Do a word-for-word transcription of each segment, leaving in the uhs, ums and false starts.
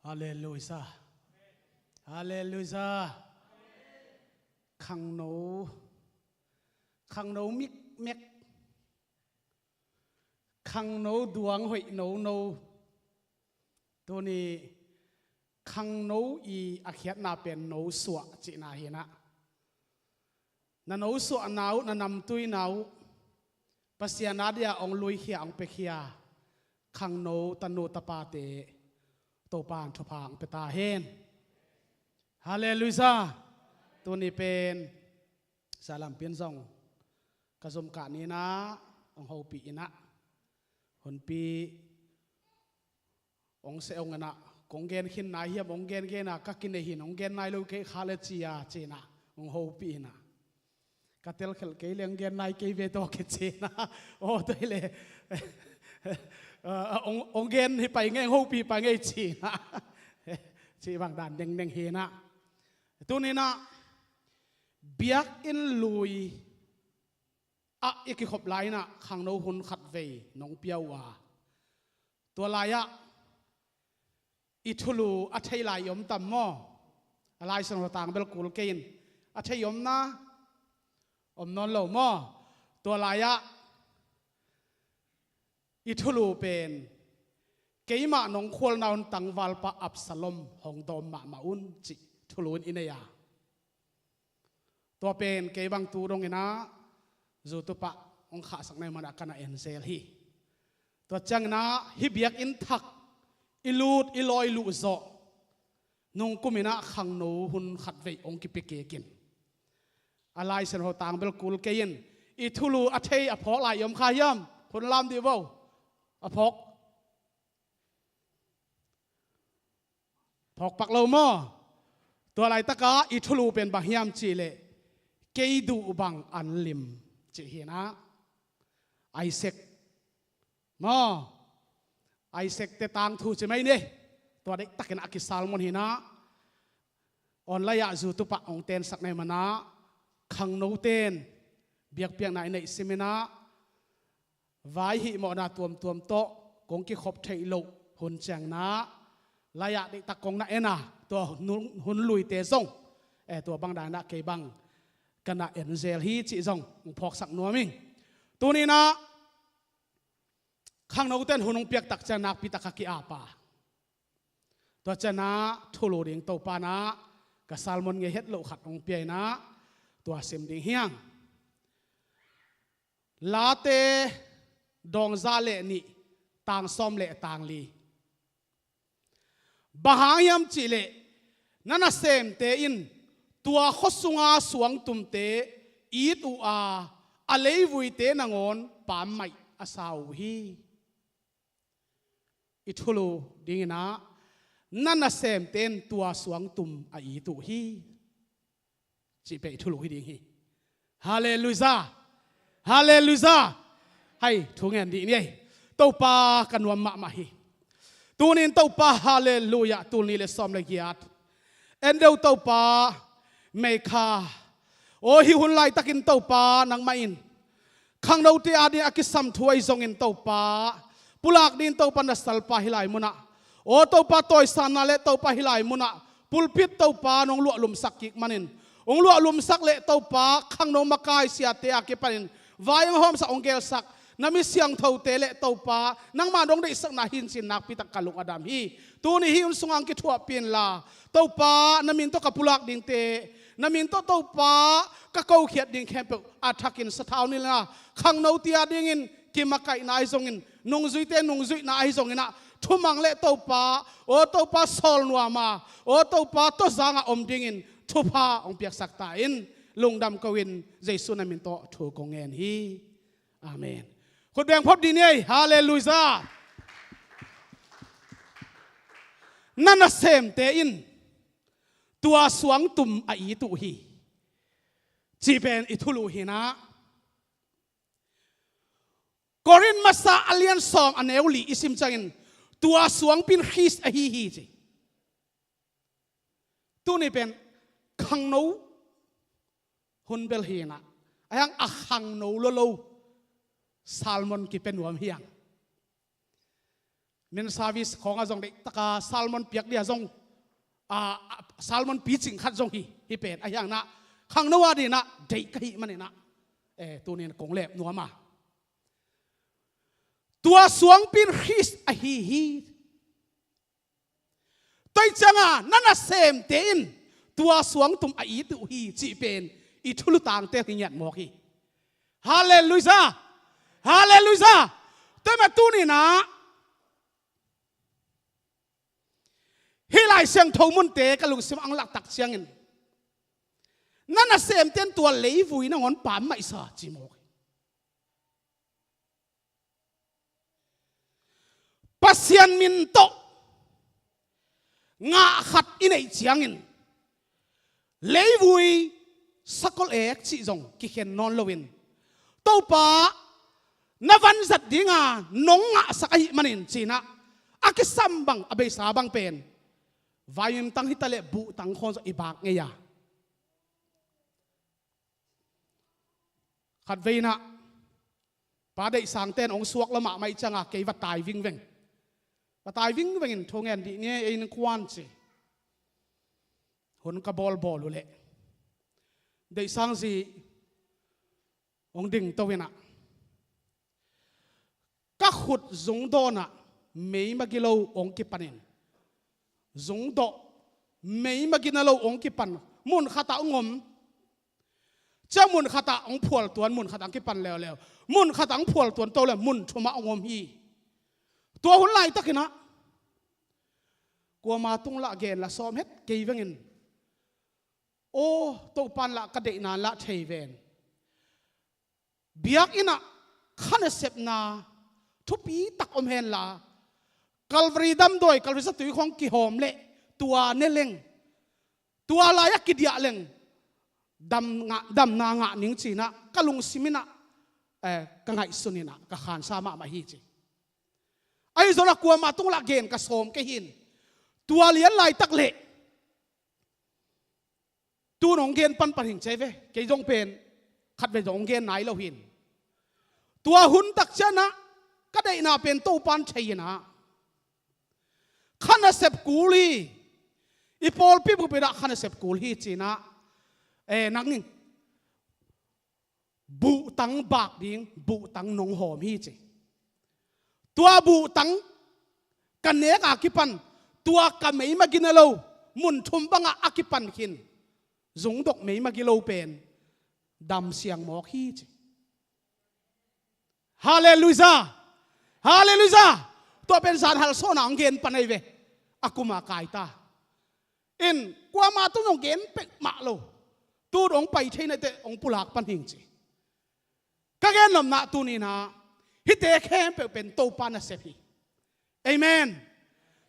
Halleluia. Halleluia. Khangno, khangno mikmek, khangno duang hoih nono. Tuni khangno i a khiatna pen nosuah cihna hi-in ah, na nosuahna uh, na namtuina uh Pasian a dia hong luikhia, hong piakhia khangno tanu tapate Topa'n thupha hong pia ta hen. Halleluia. Tuni pen salam pin zong ka zum kah ni-in ah hong hopih in ah, hunpi hong seh hong en ah, kong gen khin nai hiam, hong gen gen a ka kinei hi-in hong gen nai lo kei kha le ci-a ci-in ah hong hopih in ah, ka telkhelh kei leng gen nai kei ve tawh kei ci-in ah, aw tua hi le, hong, hong gen hi pai ngei, hong hopih pai ngei ci-in ah, cih bang dan dengdeng hi-in ah. Tuni-in ah biakinn lui ah i kikhop lai-in ah khangno hun khatvei nong pia uh a, tua lai-ah i thulu a thei lai i om tam maw? A Lai Siangtho tang bel kul kei in. A thei i om na? Om nawn lo maw? Tua lai-ah i thulu pen, "Keimah nong khualna hun tangvalpa Absalom hong dawm mahmah un," cih thulu in i nei a. Tua pen kei bang tu dongin ah YouTube ah hong khahsak na hih manin ah ka na en zel hi. Tua ciangin ah hih biakinn thak i lut, i lawi luh zawh nung kum in ah khangno hun khatvei hong kipia kik in. A Lai Siangtho tang bel kul kei in. I thulu a thei a phawk lai i om kha hiam? Hun lam dih vo. A phawk, phawk pak lo maw? Tua laitak ah i thulu pen bang hiam cih leh, "Kei duh bang an lim," cih hi-in ah, Isaac maw? Isaac-te tangthu ci mai ni. Tua deihtakin a kisermon hi-in ah, online ah, YouTube ah hong tensak na hih manin ah, khangnote'n biakpiakna i neih sim in ah, vai hihmawhna tuamtuam tawh kong kikhop theih loh hun ciangin ah, lai-ah deihtak kong na en a, tua hun, hun luite zong, eh, tua bang dan in ah kei bang ka na en zel hi cih zong hong phawksak nuam ing. Tuni-in ah khangnote'n hun hong piak tak ciang nakpi tak a ki-ap a, tua ciangin ah thulu ding Topa'n ah ka sermon ngei het loh khat hong pia in ah, tua sim ding hi hang. Late dawng za le nih, tang sawm le tang li. Bang hang hiam cih leh, na nasemte in tua khua sunga suangtumte it uh a, a leivuite nangawn pammaih a sa uh hi. I thulu dingin ah, na nasemte in tua suangtum a it uh hi, cih pen i thulu hi ding hi. Halleluia. Halleluia. Hai, thu ngen dih ni ei. Topa ka nuam mahmah hi. Tuni-in Topa, halleluia, tul nih le sawm le giat. En deuh Topa, mei kha. Aw, hih hun laitakin Topa nangmah in khangnote ading a kisam thu ahi zongin Topa, pulak dingin Topa na salpa hih lai munah, aw Topa, tawisangna le Topa hih lai munah pulpit Topa nong luahlumsak kik manin, hong luahlumsak le Topa khangno makai siate a kipanin vai hong hawmsak, hong gelsak na mi siangthote le Topa nangma dong deihsakna hi in cih nakpi tak ka lung a dam hi. Tuni hih hun sungah hong kithuahpih inla, Topa, na min tawh ka pulak dingte, na min tawh Topa ka kokhiat ding khempeuh a thakin sathau ni inla, khangnote adingin kimakaihna ahi zongin, nungzuite nungzuihna ahi zongin ah, thumang le Topa, aw Topa, sawl nuam a, aw Topa, tawzang a om dingin thupha hong piaksak ta in. Lungdam ko-in Jesu na min tawh thu kong ngen hi. Amen. Khut beng phot dih ni ei. Halleluia. Na nasemte in tua suangtum a it uh hi, cih pen i thulu hi-in ah, Korin masa a lian sawm a neu li i sim ciangin, tua suangpi in Khrist ahi hi, ci. Tuni pen khangno hun bel hi-in ah, ahi hang a khangno lolo sermon kipia nuam hi hang. Men service khawngah zong deihtaka sermon piak dia zong, a, a, sermon picing khat zong hi, hi pen. Ahi hangin ah khangno a dingin ah deih ka hih manin ah, e, tunin kong lep nuam a. Tua suangpi in Khrist ahi hi. Tua ciangin na nasemte in tua suangtum a it uh hi cih pen i thulu tangte hi ngiat mawk hi. Halleluiah! Halleluiah! Tua mah tunin ah hih Lai Siangtho munte ka lungsim ang lak tak ciangin na nasemte in tua leivui nangawn pammaih sa ci mawk hi. Pasian min tawh ngah khat i neih ciangin leivui sakol ek cih zong kikhen nawn loin, Topa na vanzat dinga nong ngahsak ahih manin ci-in ah a kisam bang a beisa bang pen vaimim tang hi taleh buh tang khawng zong i bak ngei a. Khatvei in ah Pa Deihsangte in hong suak lua mahmah ahih ciangin kei va tai vingveng. Va tai vingveng in thu ngen dih ni ei innkuan ci. Hun ka bawlbawl uh leh Deihsang zi hong dingto in ah ka khut zungdawn ah meima gilo hong kipan in, zungdawh meima gina lo hong kipan, mun khatah hong om. Ciang mun khatah hong phual tuan, mun khatah hong kipan leuleu. Mun khatah hong phual tuan to le mun thumah hong om hi. Tua hun laitakin ah kuama tung lah gen lah sawm het kei veng in, aw, Topa in lah ka deihna lah thei ven. Biakinn ah kha nasepna thupi tak om henla, Calvary damdawi, Calvary zatui khawng kihawm leh tua ne leng, tua lai-ah kidiah leng dam ngah, damna ngah ning ci-in ah ka lungsim in ah, eh, ka ngaihsun in ah ka khansa mahmah hi ci. Ahi zongin ah kuama tung lah gen ka sawm kei hi in. Tua lian laitak leh tun hong gen panpan hing ci ve. Kei zong pen khatvei zong hong gen nai lo hi in. Tua hun tak ciangin ah ka deihna pen Topa in thei in ah kha nasep kul hi. I pawlpi bup in ah kha nasep kul hi ci-in ah, eh, nang in buhtang bak ding, buhtang nong hawm hi ci. Tua buhtang ka nek a kipan, tua ka meima gina lo mun thum bangah a kipan khin zungdawh meima gilo pen dam siang mawk hi ci. Halleluiah! Halleluiah! Tua pen zan halsawna hong gen pan ahi ve. A kuma kai ta in, kuama tung hong gen pek mah lo. Tun hong pai thei na teh hong pulak pan hing ci. Ka gen nopna tuni-in ah hihte khempeuh pen Topa nasep hi. Amen.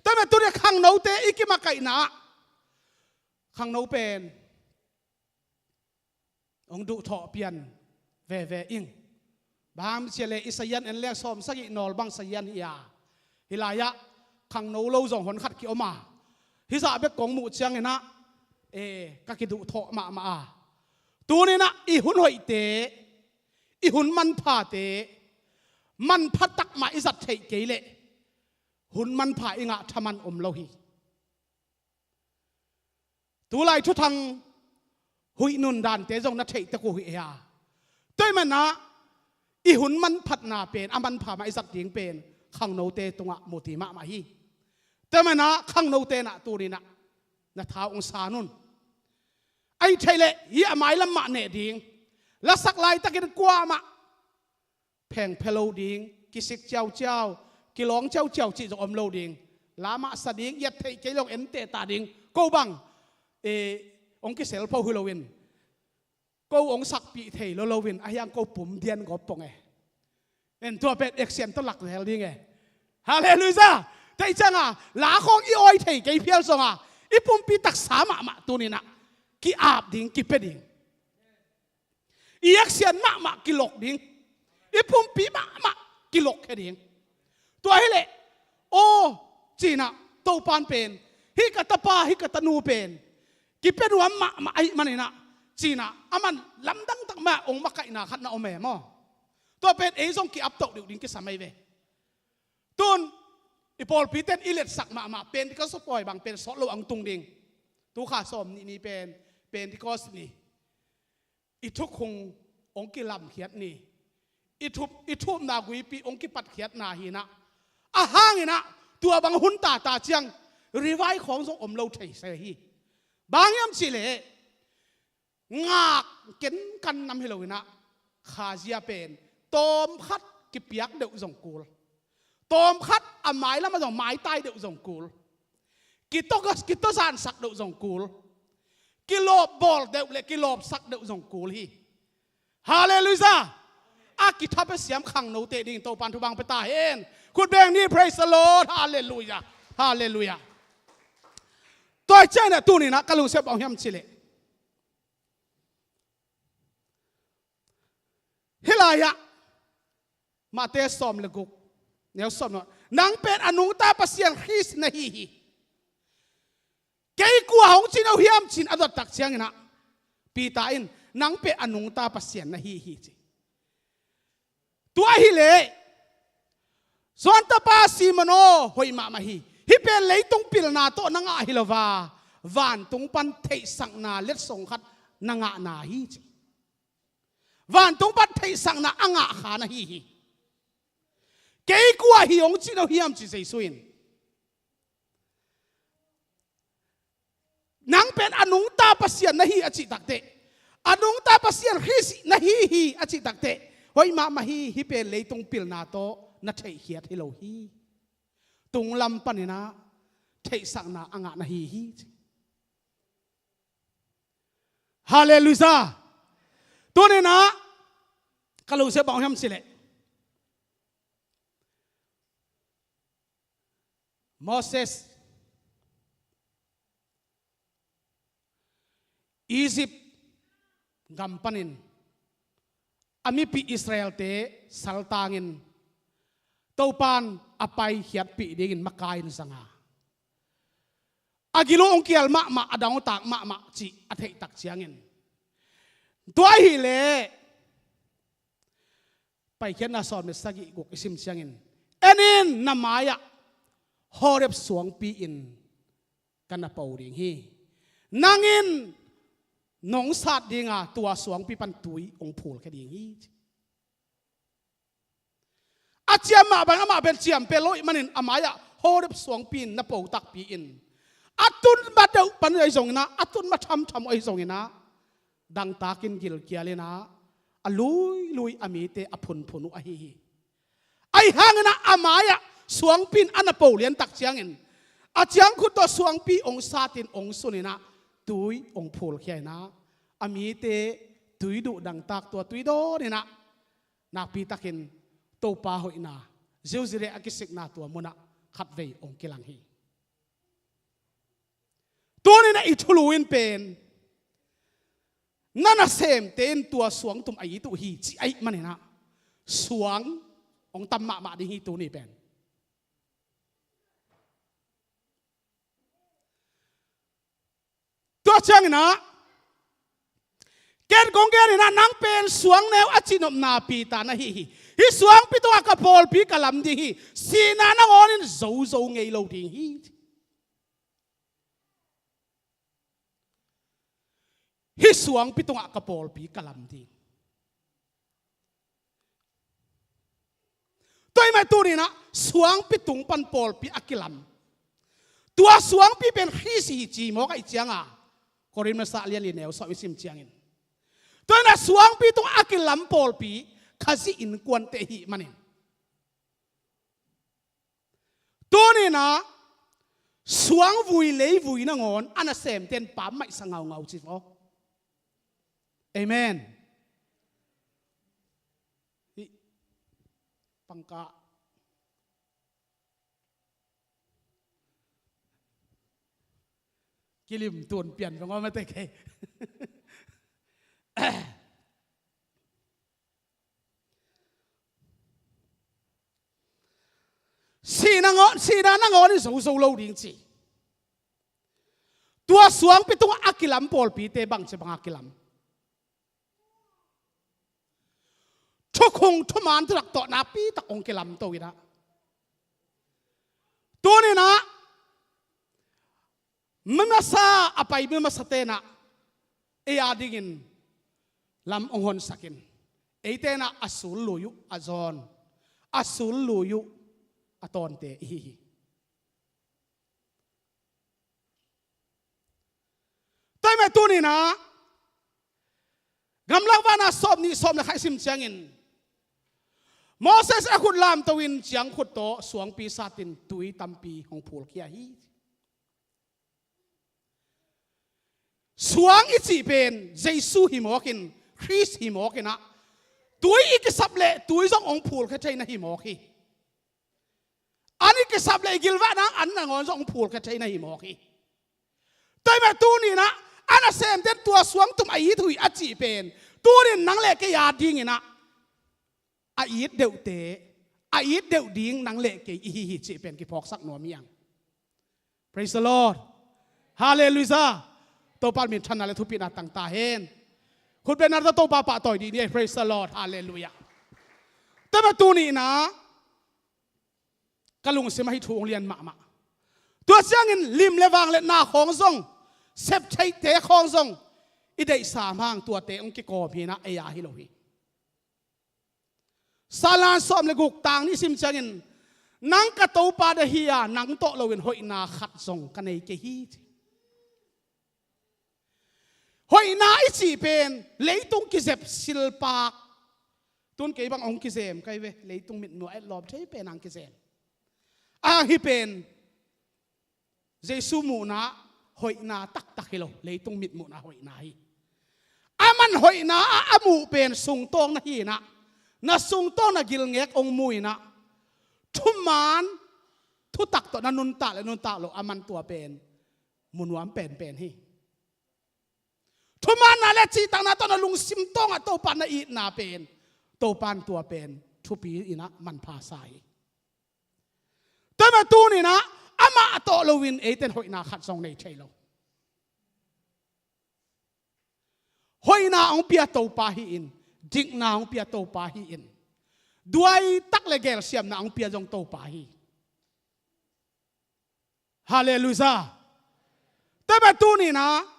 Tua mah tuni khangnote i kimakaihna ah khangno pen hong duhthawh pian veve ing. Bang hang hiam cih leh Isaiah in en leng sawmsagih nawl bang Isaiah hi a, hih lai-ah khangno lo zong hon khat ki-om a, hih zah bek kong muh ciangin ah, e, ka kiduhthawh mahmah a. Tuni-in ah i hun hoihte, i hun manphate manpha tak mah i zat theih kei leh hun manpha i ngah thaman om lo hi. Tulai thuthang huih nundante zong na theih tek uh hi e a. Tua ahih manin ah i hun manphatna pen a manpha mah i zat ding pen khangnote tungah muti mahmah hi. Tua ahih manin ah khangnote in ah tuni-in ah na tha uh hong san un. Ahih theih leh hih a mailam mah neh ding, lasak laitakin kuamah phengphe lo ding, kisik ciauciau, kilawng ciauciau cih zong om lo ding. La mah sa ding, i et theih kei leh hong en tehteh ding. Ko bang, e, hong kisel pho hi loin, ko hong sakpih thei lo loin, ahi hang ko pum dian gawp pong e. En, tua pen action tawh lak zel ding e. Halleluiah! Tua ciangin la khawng i awi thei kei phial zongin i pumpi taksa mahmah tuni-in ah ki-ap ding, kipia ding. I action mahmah kilok ding. I pumpi mahmah kilokkhia ding. Tua hi leh, aw, ci-in ah Topa in pen, hih ka tapa, hih ka tanu pen kipia nuam mahmah ahih manin ah, ci-in ah, aman lamdang tak mah hong makaihna khat na om e maw. Tua pen ei zong ki-ap toh deuh ding kisam ahi ve. Tun, I pawlpi ten i letsak mahmah Pentecost pawi bang pen sawt lo ang tung ding. Tu kha sawm nih ni pen Pentecost ni. I thukhung hong kilamkhiat ni. I thup, i thupna guipi hong kipatkhiatna hi inah. A hang inah tua bang hun tata ciang revive khawng zong om lo thei se hi. Bang hiam cih leh ngak kenkan nam hi lo inah, khazia pen tawmkhat kipiak deuh zong kul, tawmkhat a mailam ah zong maitai deuh zong kul, kito, kito zansak deuh zong kul, kilawp bawl deuh le kilawpsak deuh zong kul hi. Halleluijah. A kitha pia siam khangnote ding Topan thubang pia ta hen. Khut beng ni, praise the Lord. Halleluijah. Halleluijah. Tua ciang inah tuni inah ka lungsim bang hiam cih leh, hih lai-ah Mate sawm le guk, neu sawm nua, nang pen a nungta Pasian Khrist na hi hi. Kei kua hong ci no hiam ci-in a dot tak ciang inah Peter in, nang pen a nungta Pasian na hi hi, ci. Tua hi leh, Johan tapa Simon aw, hoih mahmah hi. Hih pen leitung pilna tawh na ngah hi lo a, vantung pan theihsakna letsong khat na ngahna hi, ci. Vantung pan theihsakna a ngah kha na hi hi. Kei kua hi hong ci no hiam, ci Jesu in. Nang pen a nungta Pasian na hi a cih takteh, a nungta Pasian Khrist na hi hi a cih takteh, hoih mahmah hi, hih pen leitung pilna tawh na theihkhiat hi lo hi. Tunglam pan inah theihsakna a ngah na hi hi, ci. Halleluijah. Tuni inah ka lungsim bang hiam cih leh, Moses Egypt gam panin a mipi Israelte saltangin Topan a paikhiatpih dingin makai in zang a, a gil uh hong kial mahmah, a dang hong tak mahmah cih a theih tak ciangin, tua hi leh Paikhiatna sawm le sagih guk i sim ciangin, en in, na mai-ah Horeb suangpi in ka na po ding hi. Nang in nong sat ding a, tua suangpi pan tui hong phulkhia ding hi, ci. A ciam mah bang, amah pen ciam pen lo ahih manin a mai-ah Horeb suangpi in na po takpi in, a tun ma deuh pan ahi zongin ah, a tun ma thamtham ahi zongin ah, dangtakin gilkial in ah, a luilui a mite a phunphun uh ahi hi. Ahi hangin ah a mai-ah suangpi in a na po lian tak ciangin, a ciangkhut tawh suangpi hong satin hong sun in ah, tui hong phulkhia in ah, a mite tui duh dangtak tua tui dawn in ah, nakpi takin Topa hoihna, Jerusalem a kisikna tua munah khatvei hong kilang hi. Tuni-in ah i thulu in pen, na nasemte in tua suang tum a it uh hi, ci ahih manin ah, suang hong tam mahmah ding hi tuni pen. Tua ciangin ah, ken kong gen in ah, nang pen suang neu a cihnopna Peter na hi hi. Hih suangpi tungah ka pawlpi ka lam ding hi. Sihna nangawn in zozo ngei lo ding hi. Hih suangpi tungah ka pawlpi ka lam ding. Tua ahih manin tuni-in ah suangpi tung pan pawlpi a kilam. Tua suangpi pen Khrist hi ci mawk ahih ciangin, Korin masa lian li neu sawm i sim ciangin, tua ahih manin ah suangpi tungah a kilam pawlpi Khazih innkuante ahih manin, tuni-in ah suangvui leivui nangawn a nasemte in pammaihsa ngaungau ci vo. Amen. Hih pangkah kilim tun pian veng aw mate kei. Sihna nangawn, sihna nangawn in zozo lo ding ci. Tua suangpi tungah a kilam pawlpite bangci bangin a kilam? Thukhun thuman thutak tawh nakpi tak hong kilamto in ah, Tuninah mi masa a pai mi masa tenah ei a dingin lam hong honsakin, ei tenah a sul lui uh a zawn, a sul lui uh a tawnte ihi hi. Taimeh tuninah gamlak vana sawm nih sawm le khat i sim ciangin Moses a khut lamto in ciangkhut tawh suangpi satin tui tampi hong phulkhia hi. Suang i cih pen Jesu hi mawkin, Khrist hi mawkinah, tui i kisap leh tui zong hong phulkhia theina hi mawk hi. An i kisap leh i gilvahna an nangawn zong hong phulkhia theina hi mawk hi. Taimeh tuninah a nasemten tua suangtum a it uh hi a cih pen tunin nang le kei a dinginah a it deuhte, a it deuh ding nang le kei ihi hi cih pen kiphawksak nuam hi ang. Praise the Lord. Halleluiah. Topa minthanna le thupina tangta hen. Khutbetna tawh Topa pahtawi dih ni. Praise the Lord. Halleluiah. Taimeh tuninah ka lungsim ahi thu hong lian mahmah. Tua ciangin lim le vang le na khawng zong, septheihte khawng zong i deihsa hang tuate hong kikawm hinah ei a hi lo hi. Salan sawm le guk tang nih sim ciangin, nang ka Topa na hi a, nang tawh loin hoihna khat zong ka nei kei hi. Hoihna i cih pen leitung kizep silpak. Tun kei bang hong kizem kai ve, leitung mitmuh a etlawm thei pen ang kizem. A hang hi pen Jesu muhna hoihna taktak hi lo, leitung mitmuhna hoihna hi. Aman hoihna a a muh pen sungtawng na hinah, na sungtawng na gilngek hong mu inah, thuman thutak tawh na nuntak le nuntak lo aman tua pen mu nuam penpen hi. Thumanna le cihtakna tawh na lungsim tawngah Topa na itna pen Topan tua pen thupi inah manpha sa hi. Taimeh tuninah amah tawh loin eiten hoihna khat zong nei thei lo. Hoihna hong pia Topa hi-in, dikna hong pia Topa hi-in, duaitak le gelsiamna hong pia zong Topa hi. Halleluiah. Taimeh tuninah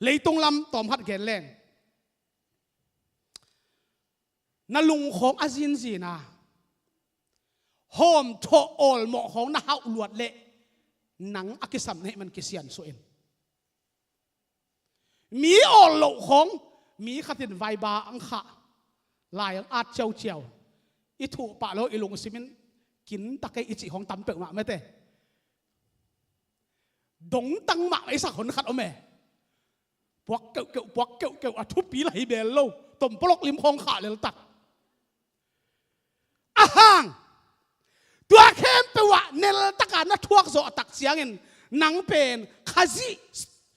leitung lam tawmkhat gen leng, na lungkhawng a zinzina hawmthawh awlmawh khawng na hauh luat leh nang a kisam na hih man kisiansuah in. Mi awl loh khawng, mi khatin vaiba ang khah, lai ang at ciauciau, i thuh pah lo i lungsimin kinta kei i cih khawng tam peuhmah mete. Dongtang mah i sak hon khat om e. Puak keuhkeuh, puak keuhkeuh, a thupi lah hi bel lo. Tompolok lim khawng khah leltak. A hang tua khempeuh ah neltaka na thuak zawh tak ciangin nang pen Khazih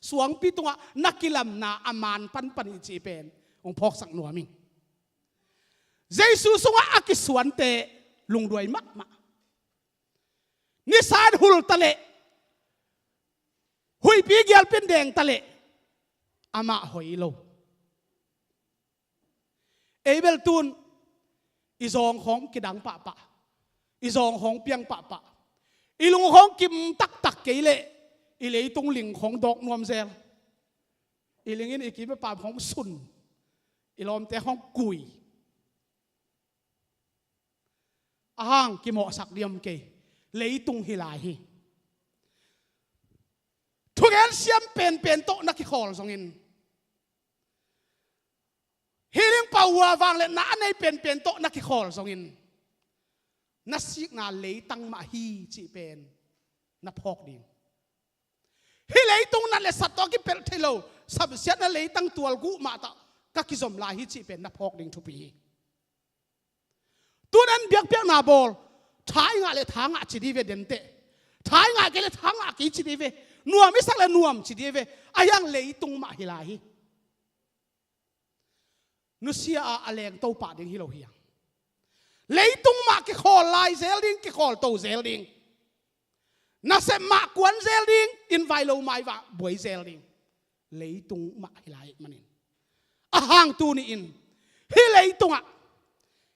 suangpi tungah na kilamna a man panpan i cih pen hong phawksak nuam ing. Jesu sungah a kisuante lungduai mahmah. Nisa in hul taleh, huihpi gialpin deng taleh, amah hoi lo. Ei bel tun i zawng khawng kidang pahpah, i zawng khawng piang pahpah, i lung khawng kim taktak kei leh i leitung ling khawng dawk nuam zel. I lingin i kim i pam khawng sun, i lawmte khawng kui. A hang kimawhsak diam kei, leitung hi lai hi. Thugen siam penpen tawh na kikhawl zongin, healing power vangliatna a nei penpen tawh na kikhawl zongin, na sikna leitang mah hi cih pen na phawk ding. Hih leitung nat le sat tawh a kipelh thei lo, samsiatna leitang tualguh mah tawh ka kizom lai hi cih pen na phawk ding thupi hi. Tunan biakpiakna bawl, tha i ngah le tha ngah ci dih ve denteh. Tha i ngah kei le tha ngah kei ci dih ve. Nuam i sak le nuam ci dih ve. A hiang leitung mah hi lai hi. Nusia a, a leng to pah ding hi lo hi ang. Leitung mah kikhawl lai zel ding, kikhawl to zel ding. Nasep mah kuan zel ding, inn vai lo mai vah buai zel ding. Leitung mah hi lai manin, a hang tuni-in hih leitungah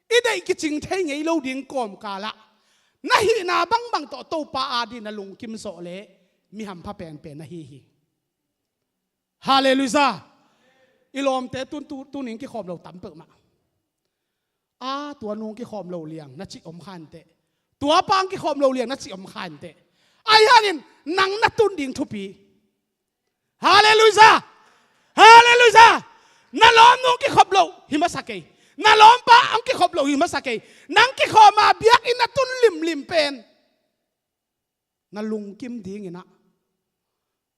i deih kicing thei ngei lo ding kawmkalah Na hihna bangbang tawh Topa ading na lungkim zawh leh mi hampha penpen na hi hi. Halleluiah. I lawmte tun, tu, tuning kikhawm lo tam peuhmah. A, tua nung kikhawm lo liang na cih om kha inteh. Tua pang kikhawm lo liang na cih om kha inteh. Ahi hangin nang na tun ding thupi. Halleluiah. Halleluiah. Na lawm nung kikhop lo hi masa kei. Na lawmpa hong kikhop lo hi masa kei. Nang kikhawm a biakinn na tun limlim pen na lungkim dingin ah,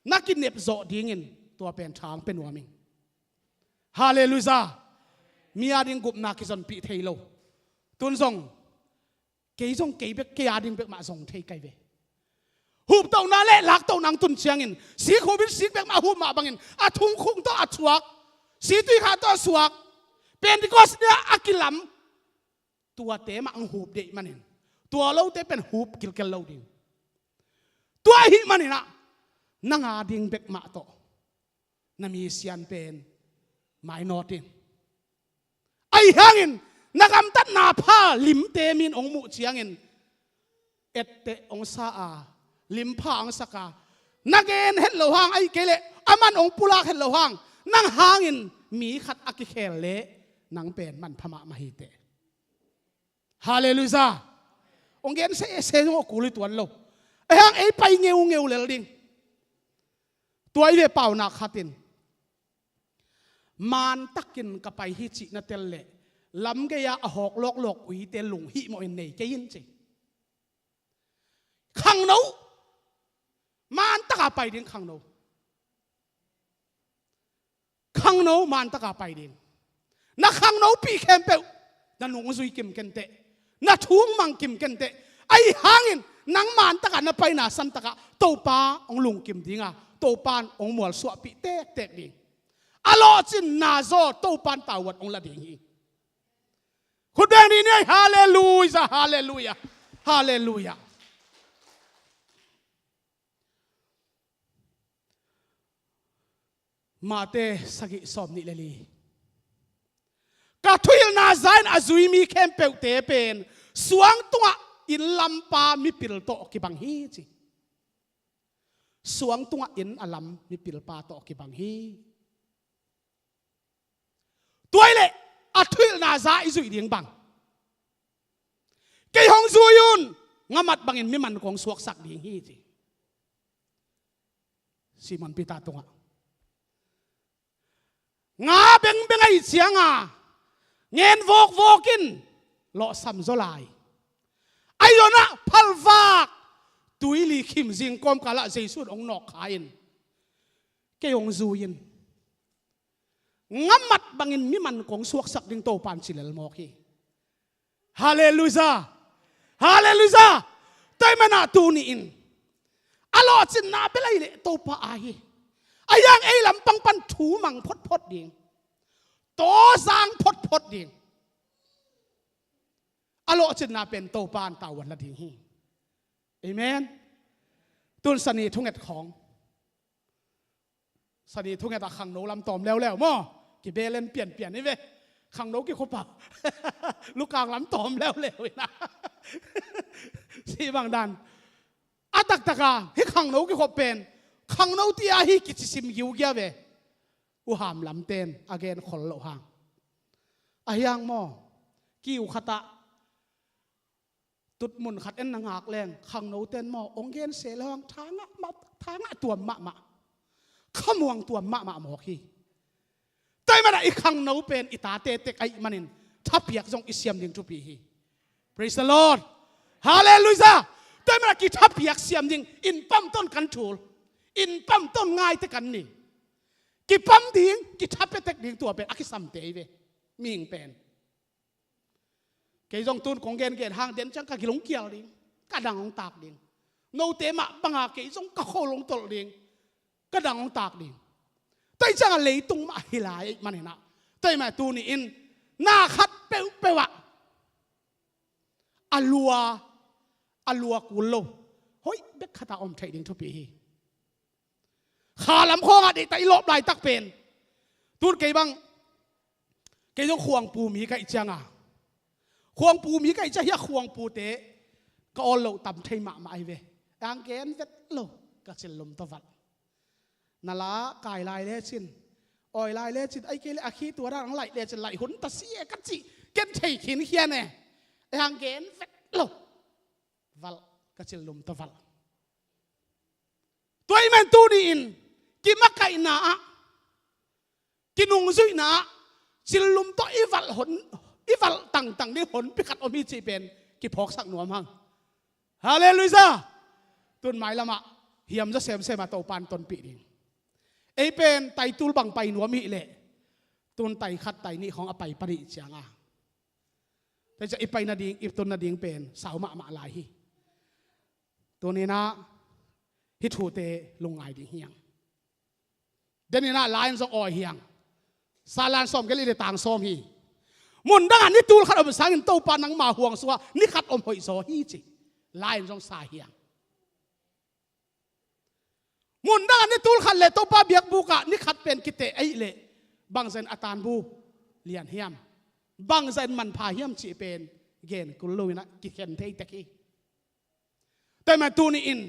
na kinep zawh dingin tua pen thang pe nuam ing. Halleluiah. Mi ading gupna kizonpih thei lo. Tun zong, kei zong kei bek, kei ading bek mah zong thei kai ve. Huptohna le laktohna hong tun ciangin, sik hupin sik bek mah hup mah bangin, a thungkhung tawh a thuak, situikha tawh a suak, Pentecost ni-a a kilam, tuate mah hong hup deih manin, tua lote pen hup kilkel lo ding. Tua ahih manin ah, nang ading bek mah tawh na misian pen mainawt in. Ahi hangin na gamtatna pha limte min hong muh ciangin, etteh hong sa a, limpha hong sak a, na gen het lo hang, ahih kei leh aman hong pulak het lo hang, nang hangin mi khat a kikhel leh nang pen manpha mahmah hi teh. Halleluiah. Hong gen sese zong a kul hi tuan lo. Ahi hang ei pai ngeungeu lel ding. Tua i ve paunak khatin, mantakin ka pai hi cih na tel leh, lamgei-a a hawk lawklawk uite lung hihmawh in nei kei in ci. Khangno, mantaka pai ding khangno. Khangno mantaka pai ding. Na khangnopih khempeuh na nungzui kim kenteh, na thung mang kim kenteh. Ahi hangin nang mantaka na paina santakah Topa hong lungkim dinga, Topa in hong mualsuahpih tektek ding. A lawhcinna zaw Topa in tauat hong la ding hi. Khut beng ni ni ai. Halleluiah, halleluiah, halleluiah. Mate sagih sawm nih le li. Ka thuhilhna za-in a zui mi khempeuhte pen suang tungah inn lampa mipil tawh kibang hi ci. Suang tungah inn a lam mipilpa tawh kibang hi. Tua ahih leh a thuhilhna za i zuih ding bang, kei hong zui un, nga mat bangin mi man kong suaksak ding hi ci. Simon Peter tungah nga bengbeng ahih cianga ngen vawkvawk in lawhsam zaw lai. Ahi zongin ah phalvak tuili khim zing kawmkalah Jesu in hong nawk kha in, kei hong zui in, nga mat bangin mi man kong suaksak ding Topa in ci lel mawk hi. Halleluiah. Halleluiah. Tua ahih manin ah tuni-in a lawhcinna bel ahih leh Topa aa hi. Ahi hang ei lampang pan thu mang photphot ding, tawzang photphot ding. A lawhcinna pen Topa in tauat la ding hi. Amen. Tun sani thunget khawng. Sani thunget ah khangno lam tawm leuleu maw? Kibelen pianpian hi ve. Khangno kikhop a lukang lam tawm leuleu hi na. Si bang dan. A taktaka hih khangno kikhop pen khangno tia hi kici sim giugia ve. U Ham lamten a gen khol loh hang. Ahi hang maw? Kiu khatah tutmun khat en na ngak leng, khangnoten maw, hong gen se lo hang, thangah mah, thangah tuam mahmah, khamuang tuam mahmah mawk hi. Tua ahih manin ah i khangno pen i tate tek ahih manin thapiak zong i siam ding thupi hi. Praise the Lord. Halleluiah. Tua ahih manin ah kithapiak siam ding, inn pamtawn kan thul, inn pamtawn ngaite kan ni. Kipam ding, kitha pia tek ding, tua pen a kisamte hi ve. Mihing pen. Kei zong tun kong gengen hang den ciang ka kilungkial ding, ka dang hong tak ding. Note mah banga kei zong ka khol hong tolh ding, ka dang hong tak ding. Tua ahih ciangah leitung mah hi lai ahih manin ah, tua ahih manin tuni-in na khat peuhpeuh ah a lua, a lua kul lo, hoih bek khatah om theih ding thupi hi. Kha lam khawngah deihtak i lawp laitak pen, tun kei bang, kei zong khuangpu mi ka hih cianga, khuangpu mi ka hih ciang hih a khuangpute ka awl loh tam thei mahmah ahi ve. Ang gen vet lo, ka cil lum tawh valh. Na la kai lai lecin, awi lai lecin, ai kei le a khi tua dan ang laih lecin laih hun ta si e ka cih ken thei khin khian e. Ang gen vet lo, valh, ka cil lum tawh valh. Tua ahih man tuni in kimakaihna ah, kinungzuihna ah, cil lum tawh i valh hon, i valh tangtang ding honpi khat om hi cih pen kiphawksak nuam hang. Halleluiah. Tun mailamah hiam zaw semsem a Topa'n tonpih ding. Ei pen tai tul bang pai nuam hi leh, tun tai khat tai nih khawng a pai panih cianga, tai ciah i pai nading, i tun nading pen sau mahmah lai hi. Tuninah hih thute lungngai ding hiang. Deninah lai-in zong awi hiang. Salan sawm gel i le tang sawm hi. Mundangah ni tul khat om sangin Topa nangma huang sungah ni khat om hoih zaw hi ci. Lai-in zong sa hiang. Mundangah ni tul khat le Topa biakbukah ni khat pen kiteh ahih leh bangzah in a tanbu lian hiam, bangzah in manpha hiam cih pen gen kul loinah kikhen thei tek hi. Tua ahih man tuni in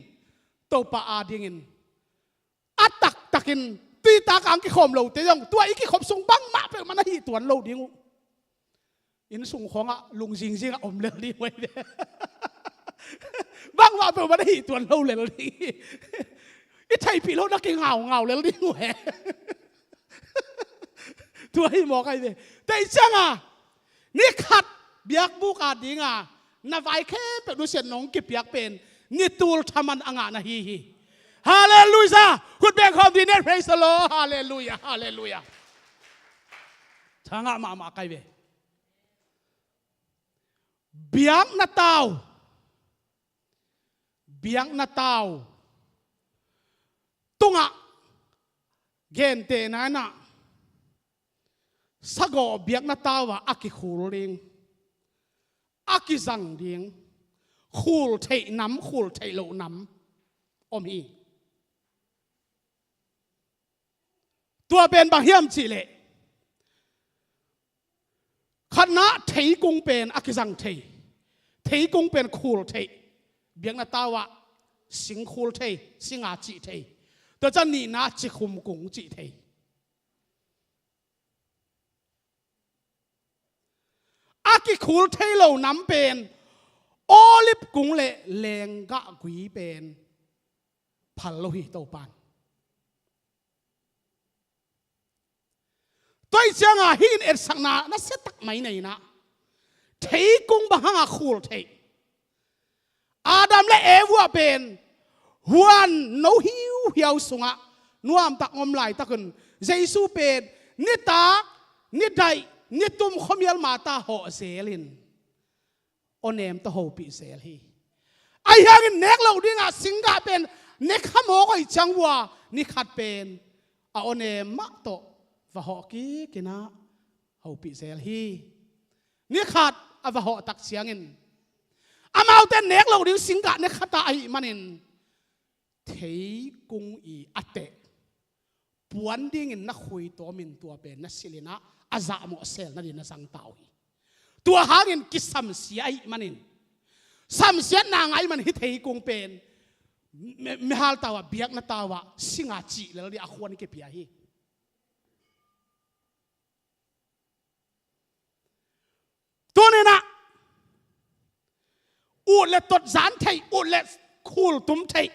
Topa adingin a taktakin tuitak ang kikhawm lote zong tua i kikhop sung bangmah peuhmah na hih tuan lo ding uh. Inn sung khawngah lungzingzingah om lel ding uh ahi ve. Bangmah peuhmah na hih tuan lo lel ding hi. I theihpih lo na kingaungau lel ding uh he. Tua hi mawk ahi ve. Tua hi cianga ni khat biakbuk a dinga na vai khempeuh nusiat nong kipiak pen ni tul thaman a ngah na hi hi. Halleluiah. Khut beng khawm dih ni. Praise the Lord. Halleluiah. Halleluiah. Thangah mahmah kai ve. Biakna tau, biakna tau tungah gentehna inah sagawh biakna tau ah a kikhul ding, a kizang ding, khul theih nam, khul theih loh nam om hi. Tua pen bang hiam cihleh, khatna theikung pen a kizang thei, theikung pen khul thei, biakna tau ah sing khul thei, singa cih thei. Tua ciang nihna cikhum kung cih thei. A kikhul thei lo nam pen olive kung le lenggah gui pen phal lo hi Topa'n. Tua hi cianga hih in etsakna nasia tak mai nei inah theikung bang hanga khul theih. Adam le Eva pen huan no hiuhiau sungah nuamtak ngom laitakun Jesu pen nitak, nidaih, nitum khuamial mata hawh zelin awnem tawh hopih zel hi. Ahi hangin nek loh dingah singgah pen ne kha mawk ahih ciang uh a ni khat pen a awnem mah tawh va hawh kik inah hopih zel hi. Ni khat a va hawh tak ciangin amaute nek loh ding singgah ne khat a ahih manin theikung i a teh puan dingin na khui tawmin tua pen na silh inah a zahmawh sel nadin na zang ta uh hi. Tua hangin kisamsia ahih manin, samsiatna ngah ahih manin hih theikung pen mi, mihal tau ah, biakna tau ah singa cih lel ding a khuan kipia hi. Tuninah ut le tot zan theih, ut le khul tum theih,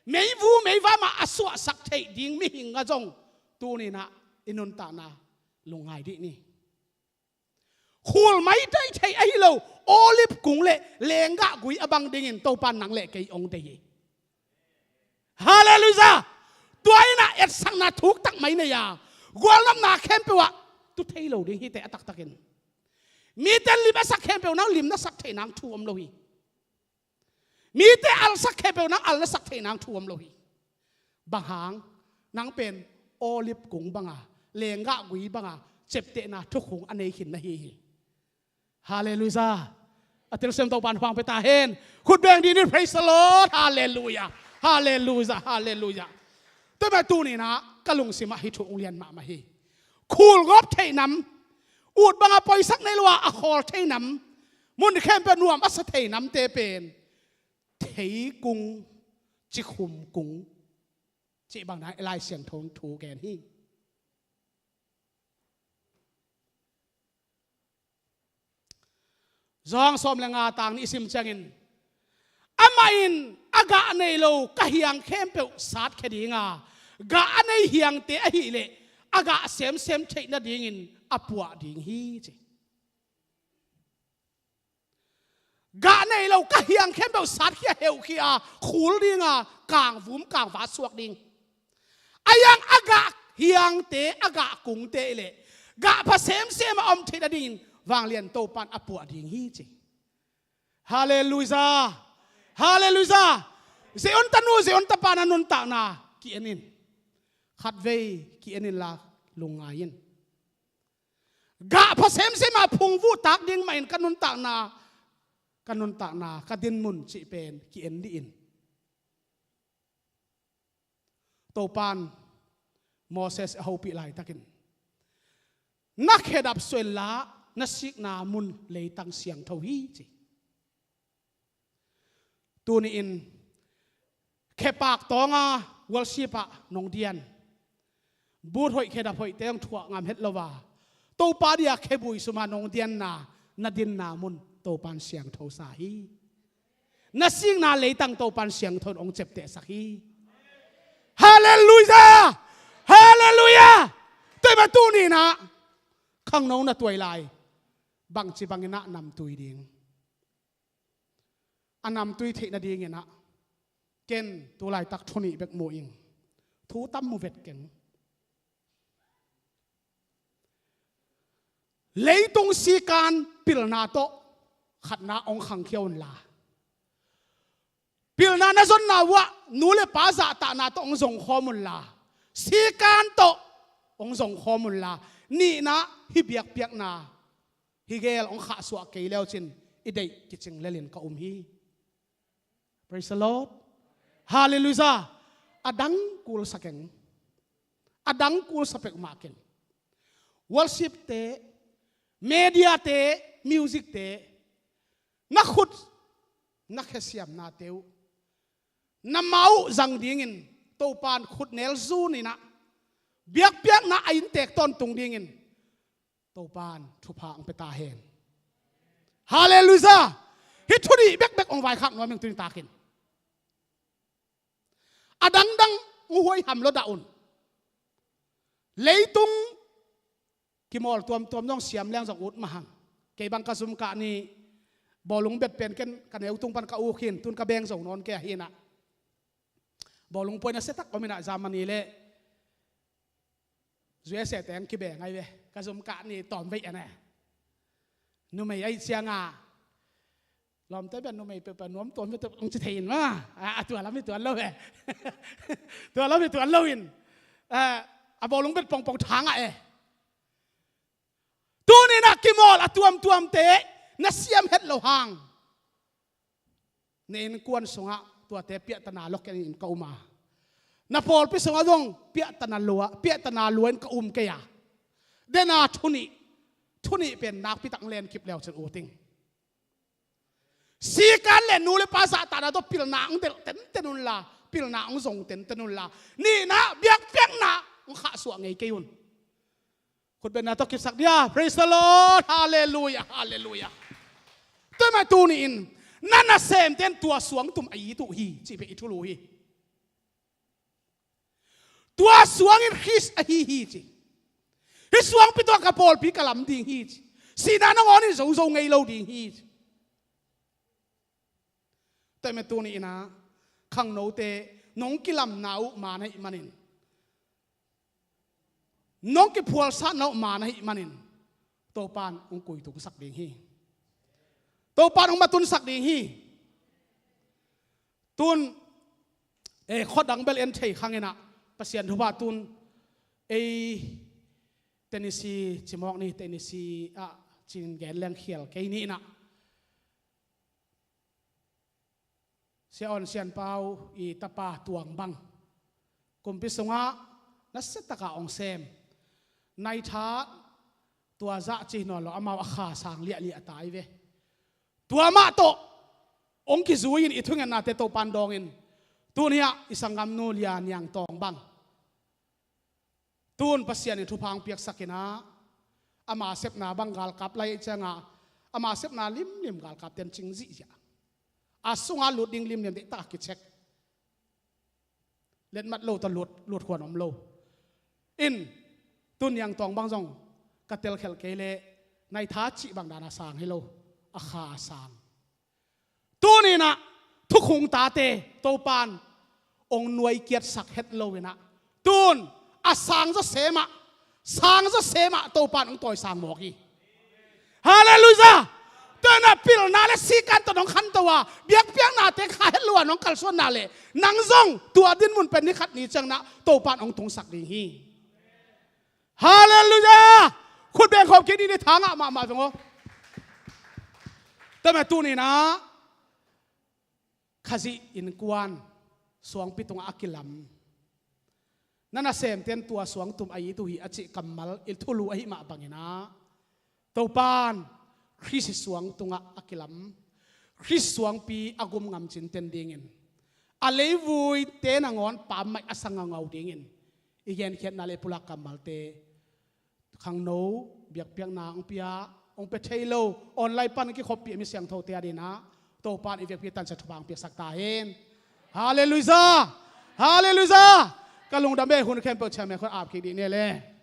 meivu meivam ah a suahsak theih ding mihing ah zong tuninah i nuntakna lungngai dih ni. Khul mai daih theih ahi lo olive kung le lenggah gui a bang dingin Topa'n nang le kei hong deih hi. Halleluiah. Tua inah etsakna thuk tak mai nei a, gualnopna khempeuh ah tu thei lo ding hi teh a taktakin. Mite lim a sak khempeuh nang lim na sak theih nang thu om lo hi. Mite al sak khempeuh nang al na sak theih nang thu om lo hi. Bang hang? Nang pen olive kung banga, lenggah gui banga ciaptehna thukhun a nei khin na hi hi. Halleluiah. A telsiam Topa'n hong pia ta hen. Khut beng dih ni. Praise the Lord. Halleluiah. Halleluiah. Halleluiah. Tua mah tuninah ka lungsimah hih thu hong lian mahmah hi. Khul gawp theih nam, ut banga poisak nei lo a a khawl thei nam, mun khempeuh nuam a sa thei namte pen Theikung, cikhum kung cih bang na i Lai Siangtho in thu gen hi. Zawng sawm le nga tang nih i sim ciangin, amah in a gah nei lo ka hiang khempeuh satkhia dinga, gah a nei hiangte ahileh a gah semsem theih nadingin a puah ding hi, ci. Gah nei lo ka hiang khempeuh satkhia, heukhia, khul dinga, kangvum kangva suak ding. A hiang a gah hiangte, a gah kungte i leh gah pha semsem a om theih nadingin vanglian Topan a puah ding hi, ci. Halleluiah. Halleluiah. Zion tanu, Zion tapa na nuntakna ki-en in. Khatvei ki-en inla lungngai in. Gah pha semsem a phungvuh tak ding mahin ka nuntakna, ka nuntakna, ka dinmun cih pen ki-en dih in. Topan Moses a hopih laitakin, na khedap suah inla, na sikna mun leitang siangtho hi, ci. Tuni-in khepak tawnga worship ah nong dian, but hoih khedap hoihte hong thuak ngam het lo a, Topa dia khebui suma nong dianna, na dinna mun Topan siangtho sa hi. Na sikna leitang Topan siangtho in hong ceptehsak hi. Halleluiah! Halleluiah! Tua mah tuni-in ah khangno na tuai lai, bangci bangin ah namtui ding? A namtui theih nadingin ah ken tu laitak thu nih bek mu ing. Thu tam mu vet keng. Leitung sikan pilna tawh khatna hong khangkhia unla, pilna na zonna uh ah nu le pa zahtahna tawh hong zongkhawm unla, sikan tawh hong zongkhawm unla, nihna, hih biakpiakna, hih gel hong khahsuah kei leucin i deih kicing lelin ka um hi. Praise the Lord. Halleluiah. A dang kulsa keng. A dang kulsa peuhmah keng. Worship te, media te, music te, na khut, na khesiamnate uh, na ma uh zang dingin Topan khut nel zun in ah, biakpiakna a inntek tawntung dingin Topan thupha hong pia ta hen. Halleluiah. Hih thu nih bekbek hong vaikhak nuam ing tuni takin. A dangdang hong huaiham lua dah un. Leitung kimawl tuamtuam zong siam leng zong ut mah hang. Kei bang ka zum kah ni, bawlung bet pen ken ka neu tung pan ka uk hi in, tun ka beng zo nawn kei ahi in ah. Bawlung puai nasia tak om in ah, Germany le U S A teng kibeng ahi ve. Ka zum kah ni tawm veih a ne. Numei ahi cianga, lawmte bia numei peuhpeuh nuam tuam ve tawh hong ci thei in mah. A, a tua lam hi tuan lo ve. Tua lam hi tuan lo in, a, a bawlung bet pongpong thang ah e. Tuni-in ah kimawl a tuamtuamte na siam het loh hang, na innkuan sungah tuate piahtana lua kei in ka um a, na pawlpi sungah zong piahtana lua, piahtana lua in ka um kei a, den a thu nih, thu nih pen nakpi tak hong lenkip leucin ut ing. Sikan le nu le pa zahtahna tawh pilna hong delh tenten unla, pilna hong zong tenten unla, nihna, biakpiakna hong khahsuah ngei kei un. Khutbetna tawh kipsak dia. Praise the Lord. Halleluiah. Halleluiah. Tua mah tuni-in na nasemte in tua suang tum a it uh hi, cih pen i thulu hi. Tua suangin Khrist ahi hi, ci. Hih suangpi tawh ka pawlpi ka lam ding hi, ci. Sihna nangawn in zozo ngei lo ding hi, ci. Tua mah tuni-in ah khangnote, nong kilamna uh man ahih manin, nong kiphualsatna uh man ahih manin, Topan hong kuitungsak ding hi. Topan hong matunsak ding hi. Tun, eh, khuadang bel en thei khang in ah, Pasian thupha tun, ei, Tennessee, cimawk ni, Tennessee ah cin gen leng khial kei ni in ah, Sia On Sian Pau i tapa Tuang bang kumpi sungah nasia taka hong sem. Naitha tua zah ci hi nawn lo, amau a kha sang liahliah ta hi ve. Tua mah tawh hong kizui-in i thungennate Topan dawngin, tuni-ah i sanggamnu Lia Niang Tawng bang tun Pasian in thupha hong piaksak in ah, ama sepna bang galkap lai ahih ciangah, ama sepna limlim galkapte in cing zihziah. A sungah lut ding limlim deihtak a kicheck. Letmat lo tawh lut, lut khuan om lo. In, tun Niang Tawng bang zong ka telkhelh kei leh, na i tha cih bang dan a sang hi lo, a kha a sang. Tuni-in ah thukhun tate Topan hong nuaikiatsak het lo-in ah, tun a sang zawsem ah, sang zawsem ah Topan hong tawisang mawk hi. Halleluiah! Tua-in ah pilna le sikan tawh nong khanto a, biakpiaknate kha het lo a nong kalsuanna leh, nang zong tua dinmun pen ni khat ni ciangin ah Topan hong tungsak ding hi. Halleluiah! Khut beng khawm kik dih ni, tha ngah mahmah veng aw. Tua mah tuni-in ah Khazih innkuan suangpi tungah a kilam, na nasemte in tua suangtum a it uh hi a cih kammal i thulu ahih mah bangin ah, Topan Khrist suang tungah a kilam, Khrist suangpi a gum ngamcin ten dingin, a leivuite nangawn pammaih a sa ngaungau dingin i genkhiatna le pulak kammalte, khangno biakpiakna hong pia, hong pia thei lo, online pan kikhoppih a mi siangthote adingin ah Topan i biakpi tansa thupha hong piaksak ta hen. Halleluiah! Halleluiah! Ka lungdam e. Hun khempeuh chairman khut ap kik dih ni le.